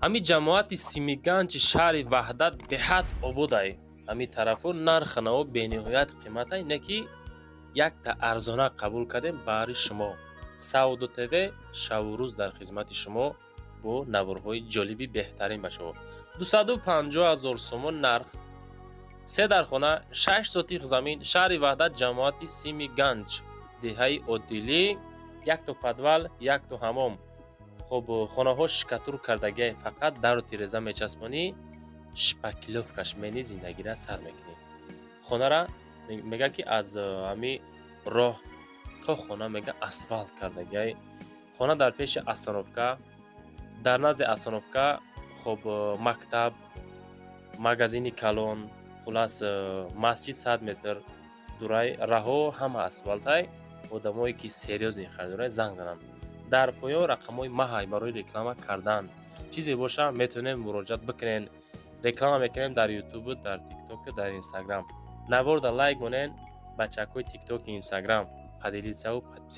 Ҳамин ҷамоати Симиганҷи шаҳри Ваҳдат беҳад ободай. Ҳамин тарафо нархнаво бениҳоят қиматай, не ки якта арзона қабул кардем баҳри шумо. Савдо ТВ шаву рӯз дар хизмати шумо бо наворҳои ҷолиби беҳтарин. Ба шумо 250 000 сомон нарх, се дархона, 6 сотих замин, шаҳри Ваҳдат, ҷамоати Сими Ганҷ, деҳаи Оддилӣ, якто подвал, якто ҳамом. Хоб, хонаҳо штукатур кардагиай, фақат дару тиреза мечаспонӣ, шпаклёвка ш мени, зиндагира сар мекунӣ. Хонара мега, ки аз ҳами роҳ то хона, мега, асфалт кардагиай. Хона дар пеши остановка, дар назди остановка. Хоб, мактаб, магазини калон, хулас, масҷид 100 метр дурай, раҳо ҳама асфалтай. Одамое ки серьёзный харидорай, занг зананд. Дар поён рақамҳои маҳай барои реклама кардан. Чизе боша, метавонем муроҷиат бикунен. Реклама мекунем дар Ютубу, дар Тиктоку, дар Инстаграм. Наворда лайк монен, бачакҳои Тиктоки, Инстаграм, поделиться ву подписаться.